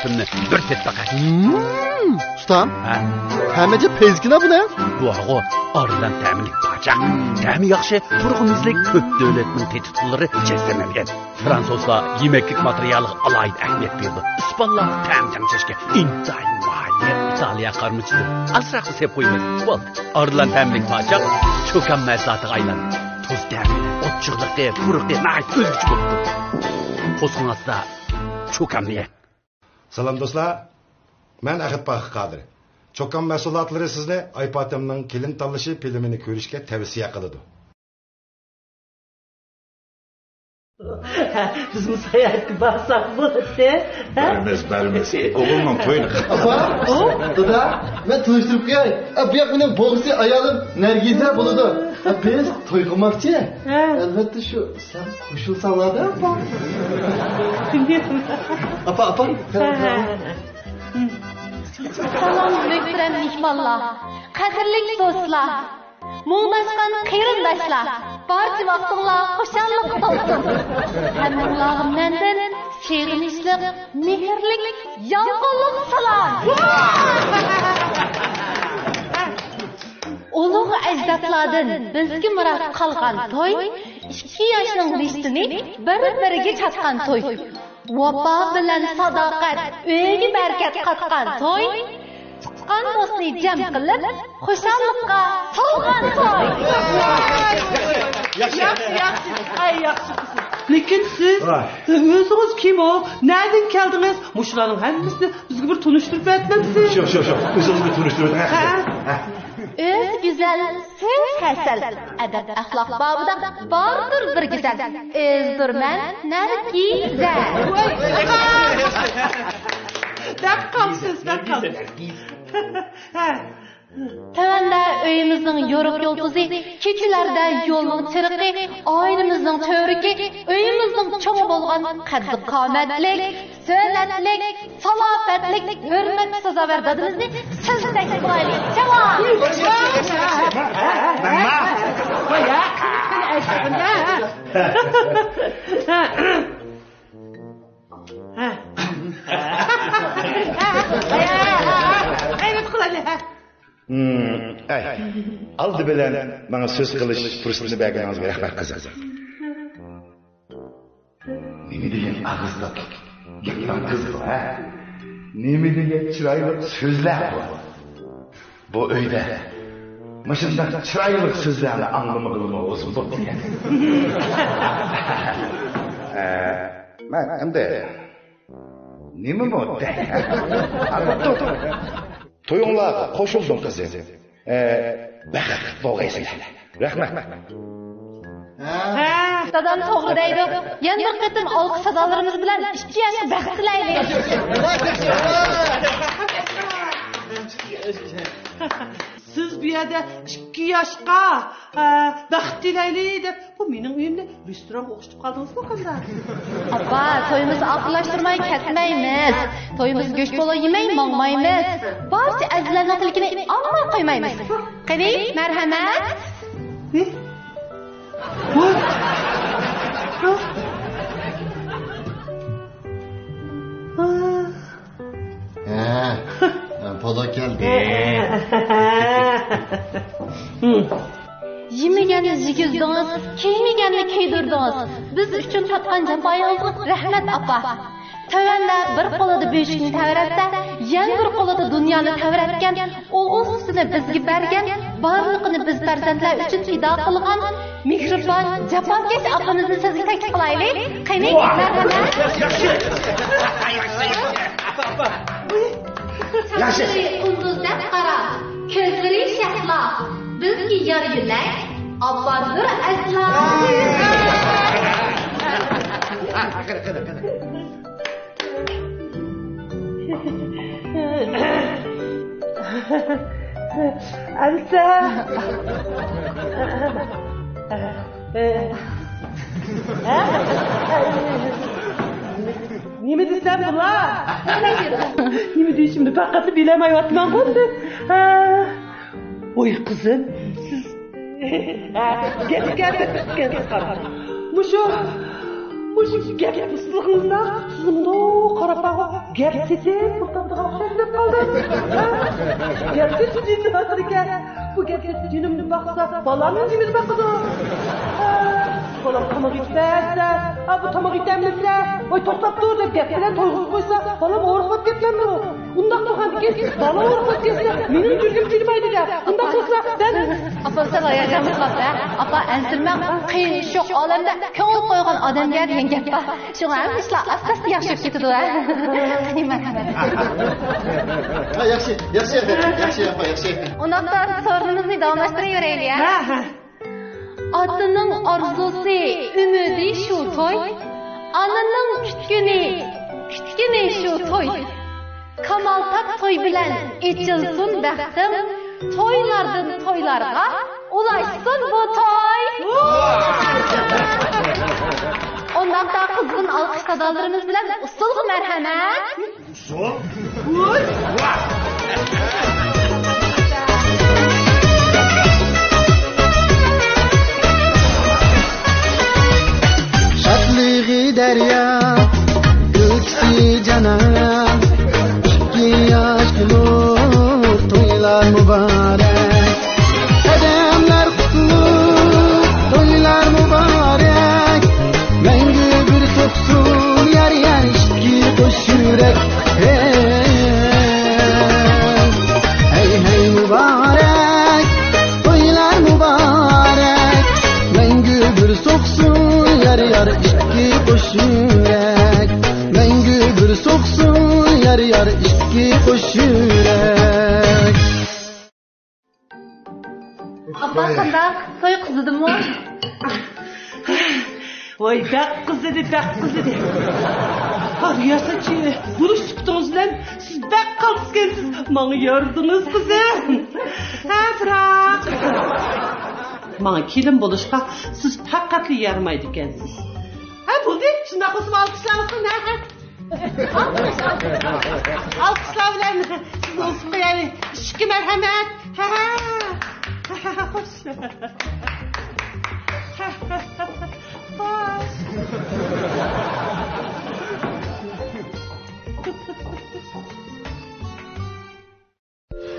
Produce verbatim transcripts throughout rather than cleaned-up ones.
بىر تېتىپ باقاي. ھىم، ئۇستام، ھە؟ تەمى ئەجەب پەيزىكىنا بۇنى. بۇ ھاغۇ ئارىلان تەملىك پاچاق. تەمى ياخشى، پۇرىقى مۇزلۇق، كۆپ دۆلەتنىڭ تېتىتقۇلىرى جەزملەنگەن. فرانسۇزلار يېمەكلىك ماتېرىيالىغا ئالاھىدە ئەھمىيەت بېرىدۇ. ئىسپانلار تەم تەڭشەشكە ئىنتايىن ماھىر. ئىتالىيە قارىمۇچىدۇر. ئازراقلا سېپ قويىمىز. بولدى. ئارىلان تەملىك پاچاق چوكان مەھسۇلاتىغا ئايلاندى. تۇز تەمى، ئوچۇقلۇقى، پۇرىقى ناھايىتى ئۆزگىچە بوپتۇ. قورسىقىڭ ئاچسا، چوكاننى يەڭ. سالام دوستلار، مەن ئەخەت پاخىر قادىر. چوكان مەھسۇلاتلىرى سىزنى ئايپاتەمنىڭ كېلىن تاللىشى فىلىمىنى كۆرۈشكە تەۋسىيە قىلىدۇ. بىزمۇ ساياھەتكە بارساق بولاتتى. بارىمىز، بارىمىز. ئوغلۇمنىڭ تويىنى قىلىپ. ئاپا، دادا، مەن تونۇشتۇرۇپ قوياي. ئا، بۇ ياق مېنىڭ بوغىسى ئايالىم نەرگىزە بولىدۇ. ئا، بىز توي قىلماقچى. ھە. ئەلۋەتتە شۇ سەن قوشۇلساڭلار-دە، ئاپا. ئاپا، ئاپا. ھە، ھە. سالام، مۆھتەرەم مېھمانلار، قەدىرلىك دوستلار، مۇڭداشقان قېرىنداشلار، بارچە ۋاقتىڭلار خۇشاللىققا تولسۇن. ھەممىڭلارغا مەندىن سېغىنىشلىق، مېھىرلىك، يالقۇنلۇق سالام. ئۇلۇغ ئەجدادلاردىن بىزگە مىراس قالغان توي، ئىككى ياشنىڭ رىشتىنى بىر-بىرىگە چاتقان توي. ۋاپا بىلەن ساداقەت ئۆيگە بەرىكەت قاتقان توي، چىققان دوستنى جەم قىلىپ، خۇشاللىققا تولغان توي. ياخشى، ياخشى، ئەي ياخشى قىزىم. لېكىن سىز ئۆزىڭىز كىم ئۇ؟ نەدىن كەلدىڭىز؟ مۇشۇلارنىڭ ھەممىسىنى بىزگە بىر تونۇشتۇرۇپ بەرسىڭىز. شوق، شوق، شوق. ئۆزىڭىزنى تونۇشتۇرۇپ بەرسىڭىز. ھە. ئۆزى گۈزەل، سۆزى ھەسەل، ئەدەپ-ئەخلاق بابىدا باردۇر بىر گۈزەل. ئۆزىدۇرمەن نەرگىزە. دەپ قالسىز، دەپ قالسىز. تۆۋەندە ئۆيىمىزنىڭ يورۇق يۇلتۇزى، كېچىلەردە يولنىڭ چىرىقى، ئائىلىمىزنىڭ تۈۋرۈكى، ئۆيىمىزنىڭ چوڭى بولغان قەددى-قامەتلىك، سۆلەتلىك، سالاپەتلىك، ھۆرمەتكە سازاۋەر دادىمىزنى سىزدەك قىلايلى. چاۋا! ھەيران قىلايلى، ھە. ھىم، ئەي، ئالدى بىلەن ماڭا سۆز قىلىش پۇرسىتىنى بەرگىنىڭىزگە رەھمەت، قىزىم. نېمە دېگەن ئاغزىلىق گەپلەر قىزىق، ھە؟ نېمە دېگەن چىرايلىق سۆزلەر بۇ؟ بۇ ئۆيدە مۇشۇنداق چىرايلىق سۆزلەرنى ئاڭلىمىغىلىمۇ ئۇزۇن بوپتىكەن. ئە، مەن ئەمدى نېمىمۇ دەي، ھە؟ تويۇڭلارغا قوشۇلدۇم، قىزىم. ئە، بەختلىك بولغايسىلەر. رەھمەت. ھە، دادام توغرا دەيدۇ. يەنە بىر قېتىم ئالقىش سادالىرىمىز بىلەن ئىككى ياشقا بەخت تىلەيلى. سىز بۇ يەردە ئىككى ياشقا، ئە، بەخت تىلەيلى دەپ، بۇ مېنىڭ ئۆيۈمنى رېستورانغا ئوخشىتىپ قالدىڭىزمۇ قانداق؟ ئاپا، تويىمىزنى ئاخىرلاشتۇرماي كەتمەيمىز. تويىمىزدا گۆش پولۇ يېمەي ماڭمايمىز. بارچە ئەزىزلەرنىڭ تىلىكىنى ئاڭلىماي قويمايمىز. قېنى، مەرھەمەت. ۋاي. ھە، پولۇ كەلدى. يېمىگەننى يېگۈزدىڭىز، كىيمىگەننى كىيدۈردىڭىز. بىز ئۈچۈن تارتقان جاپايىڭىزغا رەھمەت، ئاپا. تۆۋەندە بىر قولىدا بۆشۈكنى تەۋرەتسە، يەنە بىر قولىدا دۇنيانى تەۋرەتكەن، ئوغۇل سۈتىنى بىزگە بەرگەن، بارلىقىنى بىز پەرزەنتلەر ئۈچۈن پىدا قىلغان مېھرىبان، جاپاكەش ئاپىمىزنى سۆزگە تەكلىپ قىلايلى. قېنى، مەرھەمەت. ياخشى. ياخشى. ساچلىرى قۇندۇزدەك قارا، كۆزلىرى شەھلا، بىزگە يار يۆلەك، ئاپاندۇر ئەسلا. ئەمسە. نېمە دېسەم بۇلار؟ نېمە دېيىشىمنى پەقەتلا بىلەلمەيۋاتىمەنغۇ ئەمدى. ھە. ۋاي قىزىم، سىز. ھە، گەپكە، گەپكە، گەپكە. مۇشۇ، گەپ قىلسىڭىزلا، سىز مۇنداق قاراپ باققان گەپ سېتىپ پۇل تاپىدىغان ئوخشاش دەپ قالدىم. گەپ سېتىپ جىننى باقىدىكەن. بۇ گەپ سېتىپ جېنىمنى باقسا، بالامنى نېمىنى باقىدۇ؟ بالام تاماق ئېتىپ بەرسە، ئا، بۇ تاماق ئېتەلمىسە، ۋاي توختاپ تۇر دەپ گەپ بىلەن تويغۇزۇپ قويسا، بالام ئورۇقلاپ كەتمەمدۇ؟ ئۇنداق بولغاندىكىن بالا ئورۇقلاپ كەتسە، مېنىڭ يۈرىكىم تىنمايدۇ-دە. ئۇنداق بولسا، بەس. ئاپا، سەل ھاياجانلىنىپ قاپسەن. ئاپا، ئەنسىرىمەڭ، قىيىن شوق ئالەمدە كۆڭۈل قويغان ئادەمگە دېگەن گەپ بار. شۇڭا ھەممە ئىشلار ئاستا-ئاستا ياخشى ئۆتۈپ كېتىدۇ، ھە؟ ھە، ياخشى، ياخشى، ياخشى، ياخشى، ئاپا، ياخشى. ئۇنداقتا سورۇنىمىزنى داۋاملاشتۇرۇۋېرەيلى، ھە؟ ھە، ھە. ئاتىنىڭ ئارزۇسى، ئۈمىدى شۇ توي، ئانىنىڭ كۈتكىنى، كۈتكىنى شۇ توي. كامال تاپ توي بىلەن ئېچىلسۇن بەختىڭ، تويلاردىن تويلارغا ئۇلاشسۇن بۇ توي. ئۇنداقتا قىزغىن ئالقىش سادالىرىمىز بىلەن ئۇسسۇلغا مەرھەمەت. شادلىقى دەريا، كۈلكىسى جانان، ئىككى ياش بولۇپ تويلار مۇبارەك. قەدەملەر قۇتلۇق، تويلار مۇبارەك. مەڭگۈ بىر سوقسۇن يار يار ئىككى قوش يۈرەك. ھەي، ھەي، ھەي مۇبارەك، تويلار مۇبارەك. مەڭگۈ بىر سوقسۇن يار يار ئىككى قوش يۈرەك. مەڭگۈ بىر سوقسۇن يار يار ئىككى قوش يۈرەك. ئاپا، قانداق؟ توي قىزىدىمۇ؟ ۋاي، بەك قىزىدى، بەك قىزىدى. ھە، رىياسەتچى، بولۇش سۈپىتىڭىز بىلەن سىز بەك قالتىسكەنسىز. ماڭا يارىدىڭىز، قىزىم. ھە، بىراق ماڭا كېلىن بولۇشقا سىز پەقەتلا يارىمايدىكەنسىز. ھە، بولدى، شۇنداق بولسىمۇ ئالقىشلارسىز، ھە، ھە. ئالقىشلار بىلەن سىزنى ئۇزىتىپ قويايلى. ئىشىككە مەرھەمەت. ھە، ھە. خوش. خوش.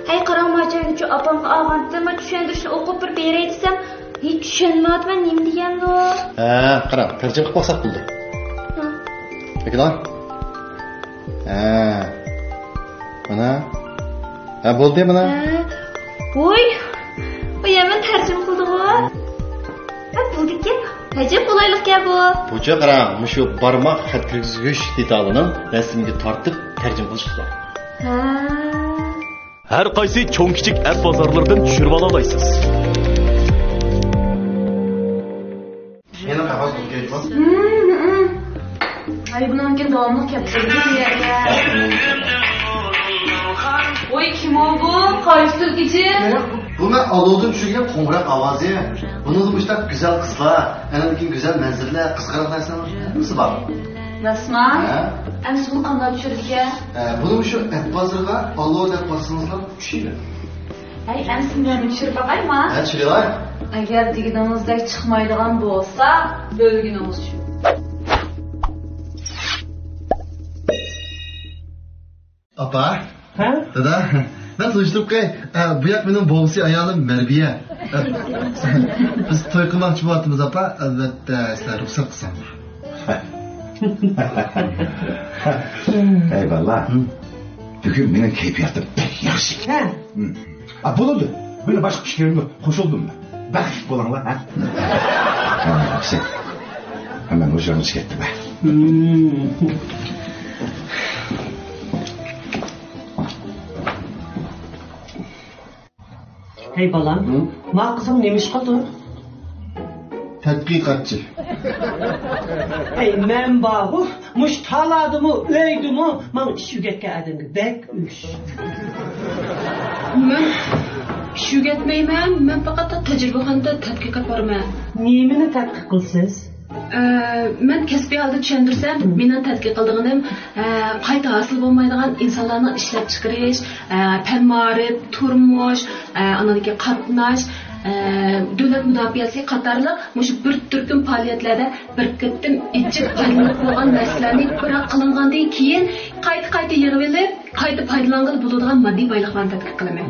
ھەي، قاراڭ، ماچەنچۇ ئاپامغا ئالغانتىم، چۈشەندۈرۈشنى ئوقۇپ بىر بېرەي دېسەم، ھېچ چۈشەنمەيۋاتىمەن، نېمە دېگەندۇ؟ ھە، قاراڭ، تەرجىمە قىلىپ باقساق بولدى. ھە. بېكىنىڭ؟ ھە. مانا. ھە، بولدى، مانا. ھە. ۋوي. ۋوي، ھەممىنى تەرجىمە قىلدىغۇ. ھە، بولدىكەن. ئەجەب قولايلىقكەن بۇ. بۇچە قاراڭ، مۇشۇ بارماق خەت كىرگۈزگۈچ دېتالىنىڭ رەسىمگە تارتىپ تەرجىمە قىلىشقا بار. ھە. ھەر قايسى چوڭ-كىچىك ئەپ بازارلىرىدىن چۈشۈرۈۋالالايسىز. يەنە قەغەز بولۇپ كەلدىمۇ؟ ھەي، بۇنىڭكى داۋاملىق كەپ تۇرىدۇ بۇ يەرگە. ۋوي، كىم ئۇ بۇ؟ قايسى تۈلكىچى؟ بۇ مەن ئالۇدىن چۈشۈرگەن قوڭغۇراق ئاۋازى. بۇنىڭدا مۇشۇنداق گۈزەل قىزلار، ئاندىن كېيىن گۈزەل مەنزىرىلەر، قىزىقارلىق نەرسىلەرنىڭ ھەممىسى بار. راستما؟ ھە. ئەمسە بۇنى قانداق چۈشۈرىدىكەن؟ ھە، بۇنى مۇشۇ ئەپ بازىرىغا ئالۇ دەپ باسسىڭىزلا چۈشىدۇ. ھەي، ئەمسە مەن چۈشۈرۈپ باقايما؟ ھە، چۈشۈرۈۋاي. ئەگەر دېگىنىڭىزدەك چىقمايدىغان بولسا، ئۆلگىنىڭىز ئۈچۈن. ئاپا. ھە؟ دادا، مەن تونۇشتۇرۇپ قوياي. ئە، بۇ ياق مېنىڭ بوۋىسى، ئايالىم مەربىيە. ئە، بىز توي قىلماقچى بولۇۋاتىمىز، ئاپا. ئەلۋەتتە، سىلەر رۇخسەت قىلساڭلار. ھەي بالىلار، ھە؟ بۈگۈن مېنىڭ كەيپىياتىم بەك ياخشى. ھە. ھە. ئا، بولىدۇ. مېنىڭ باشقا ئىشلىرىمغا قوشۇلدۇم مەن. بەخت بولۇڭلار، ھە؟ ھە، ياخشى. ھە، مەن ھۇزۇرۇڭىزغا كەتتىم، ھە. ھەي بالام، ھە؟ ما قىزىڭ نېمە ئىش قىلىدۇ؟ تەتقىقاتچى. ھەي، مەن بارغۇ، مۇشۇ تالادىمۇ، ئۆيدىمۇ ماڭا ئىش ئۆگەتكەن ئادەمگە بەك ئۆچ. مەن ئىش ئۆگەتمەيمەن، مەن پەقەت تەجرىبىخانىدا تەتقىقات بارىمەن. نېمىنى تەتقىق قىلىسىز؟ ئە، مەن كەسپىي ھالدا چۈشەندۈرسەم، مېنىڭ تەتقىق قىلىدىغىنىم، ئە، قايتا ھاسىل بولمايدىغان ئىنسانلارنىڭ ئىشلەپچىقىرىش، ئە، پەن مائارىپ، تۇرمۇش، ئە، ئاندىن كېيىن قاتناش، ئە، دۆلەت مۇداپىئەسى قاتارلىق مۇشۇ بىر تۈركۈم پائالىيەتلەردە بىر قېتىم ئېچىپ پايدىلىنىپ بولغان نەرسىلەرنى بىراق قىلىنغاندىن كېيىن قايتا-قايتا يىغىۋېلىپ، قايتا پايدىلانغىلى بولىدىغان ماددىي بايلىقلارنى تەتقىق قىلىمەن.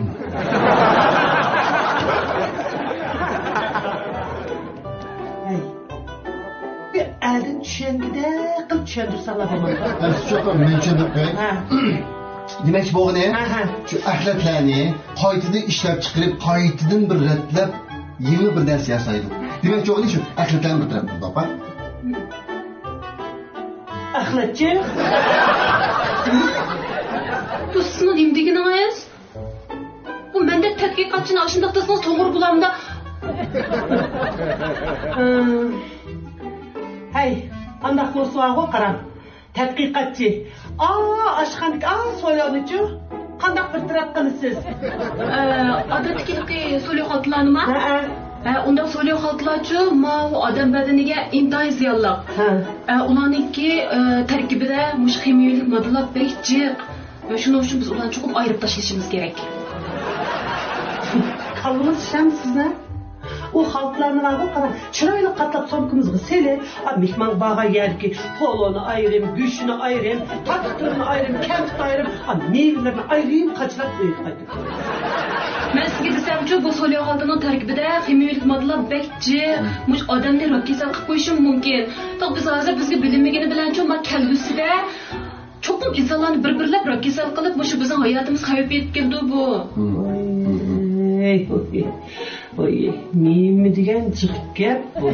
ھەي، بىر ئەلدىن چۈشەنگۈدەك قىلىپ چۈشەندۈرسەڭلار بولمامدۇ؟ ئەمىسە چوقۇم مەن چۈشەندۈرۈپ قوياي. ھە. دېمەكچى بولغىنى، ھە، ھە، شۇ ئەخلەتلەرنى قايتىدىن ئىشلەپ چىقىرىپ، قايتىدىن بىر رەتلەپ، يېڭى بىر نەرسە ياسايدۇ. دېمەكچى بولغىنى شۇ ئەخلەتلەرنى بىر تەرەپ قىلدۇق، ئاپا. ئەخلەتچى؟ بۇ سىزنىڭ نېمە دېگىنىڭىز؟ بۇ مەندەك تەتقىقاتچىنى ئاشۇنداق دېسىڭىز توغرا بولامدا؟ ھەي، ئانداق بولسىغۇ قاراڭ. تەتقىقاتچى. ئا، ئاشخانىدىكى ئا سويانىچۇ؟ قانداق بىر تەرەپ قىلىسىز؟ ئە، ئادەتتىكى سوليو خالتىلارنىما؟ ھە، ھە. ھە، ئۇنداق سوليو خالتىلارچۇ، ماۋۇ ئادەم بەدىنىگە ئىنتايىن زىيانلىق. ھە. ئە، ئۇلارنىڭكى، ئە، تەركىبىدە مۇشۇ خىمىيەلىك ماددىلار بەك جىق. ۋە شۇنىڭ ئۈچۈن بىز ئۇلارنى چوقۇم ئايرىپ تاشلىشىمىز كېرەك. كاللىڭىز ئىشلەمدۇ سىزنىڭ؟ ئۇ خالتىلارنى بارغۇ، قاراڭ، چىرايلىق قاتلاپ سومكىمىزغا سېلىپ، ئا، مېھمانغا بارغان يەردىكى پولۇنى ئايرىم، گۆشىنى ئايرىم، تارتۇقلىرىنى ئايرىم، كەمپۈت ئايرىم، ئا، مېۋىلىرىنى ئايرىم قاچىلاپ ئۆيگە قايتىدۇ. مەن سىزگە دېسەمچۇ، بۇ سوليو خالتىنىڭ تەركىبىدە خىمىيەلىك ماددىلار بەك جىق، مۇشۇ ئادەمنى راك كېسەل قىلىپ قويۇشى مۇمكىن. تاق بىز ھازىر بىزگە بىلىنمىگىنى بىلەنچۇ، ما كەلگۈسىدە چوقۇم ئىنسانلارنى بىر-بىرلەپ راك كېسەل قىلىپ، مۇشۇ بىزنىڭ ھاياتىمىزغا خەۋپ يېتىپ كېلىدۇ بۇ. ۋاي، ۋاي، ۋاي، نېمە دېگەن جىق گەپ بۇ.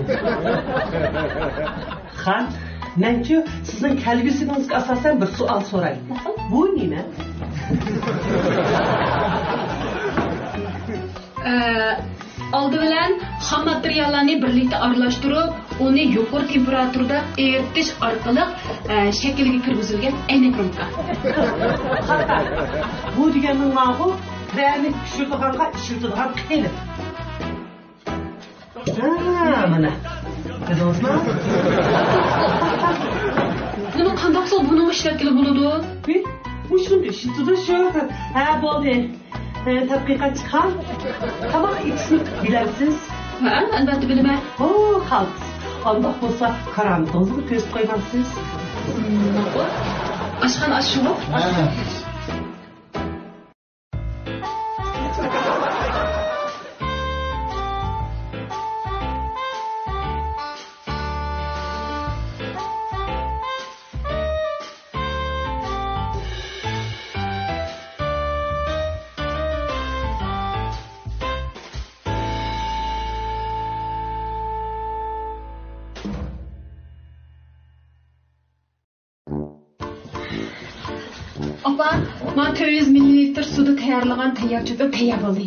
خان، مەنچۇ سىزنىڭ كەلگۈسىڭىزگە ئاساسەن بىر سوئال سوراي. بۇ نېمە؟ ئە، ئالدى بىلەن خام ماتېرىياللارنى بىرلىكتە ئارىلاشتۇرۇپ، ئۇنى يۇقىرى تېمپېراتۇرىدا ئېرىتىش ئارقىلىق، ئە، شەكىلگە كىرگۈزۈلگەن ئەينەك رومكا. خاتا. بۇ دېگەننىڭ ماۋۇ، بىرەرنى پىشۇرىدىغانغا ئىشلىتىدىغان قېلىپ. ھا، مانا. كۆردىڭىزمۇ؟ بۇنى قانداق سوق بۇنىڭغا ئىشلەتكىلى بولىدۇ؟ ھى، مۇشۇنى ئىشلىتىدۇ شۇ. ھە، بولدى. ھە، تەتقىقاتچى خان، تاماق ئېتىشنى بىلەمسىز؟ ھە، ئەلۋەتتە بىلىمەن. ھو، خالتىس. ئانداق بولسا، كارامىتىڭىزنى كۆرسىتىپ قويمامسىز؟ مم، ماقۇل. ئاشخانا ئاشۇ. ھە. ئاپا، مانا تۆت يۈز مىللىلىتىر سۇدا تەييارلىغان تەييار چۆپۈم تەييار بولدى.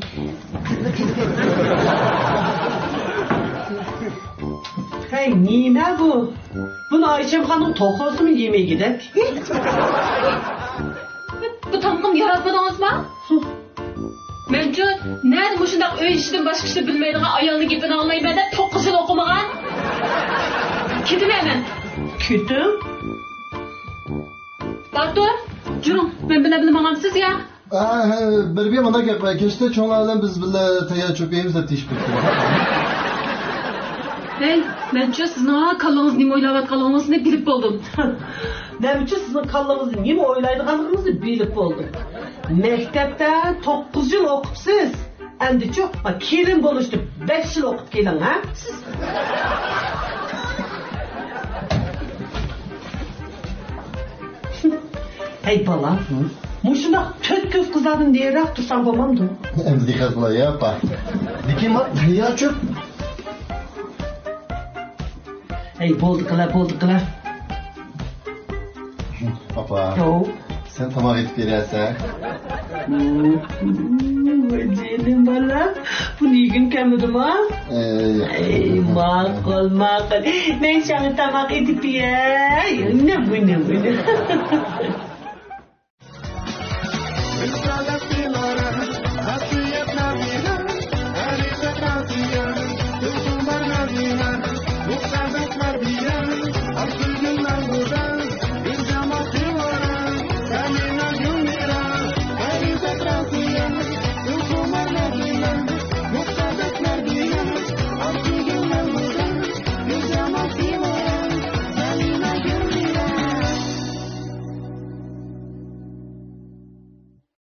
ھەي، نېمە بۇ؟ بۇنى ئايشەمخاننىڭ توخۇسىمۇ يېمەيدىكەن. بۇ تامىقىمنى ياراتمىدىڭىزما؟ مەنچۇ نەدە مۇشۇنداق ئۆي ئىشىدىن باشقا ئىشنى بىلمەيدىغان ئايالنىڭ گېپىنى ئاڭلايمەن دەپ توققۇز يىل ئوقۇمىغان. كېتىمەن مەن. كېتىڭ. باتۇر، جۈرۈڭ، مەن بىلەن بىللە ماڭامسىز يا؟ ئا، ھە، بىر بىر مۇنداق گەپ بار. كەچتە چوڭلار بىلەن بىز بىللە تەييار چۆپ يەيمىز دەپ دېيىشىپ كەتتى. ھەي، مەنچۇ سىزنىڭ كاللىڭىز نېمە ئويلاۋاتقانلىقىڭىزنى بىلىپ بولدۇم. مەنچۇ سىزنىڭ كاللىڭىزدا نېمە ئويلايدىغانلىقىڭىزنى بىلىپ بولدۇم. مەكتەپتە توققۇز يىل ئوقۇپسىز. ئەمدىچۇ، كېلىن بولۇشتا بەش يىل ئوقۇپ كېلىڭ، ھە؟ ھەي، بالا، ھە؟ مۇشۇنداق تۆت كۆز قىزلاردىن نېرىراق تۇرساڭ بولمامدۇ؟ ئەمدى دىققەت قىلاي، ئاپا. لېكىن ما تەييار چۆپ. ھەي، بولدى قىلە، بولدى قىلە. ئاپا، يو. سەن تاماق ئېتىپ بېرەسەن. ۋاي جېنىم بالا، بۇنى يېگۈم كەلمىدىما؟ ئەي. ئەي، ماقۇل، ماقۇل. مەن ساڭا تاماق ئېتىپ بېرەي. نېمە، نېمە، نېمە.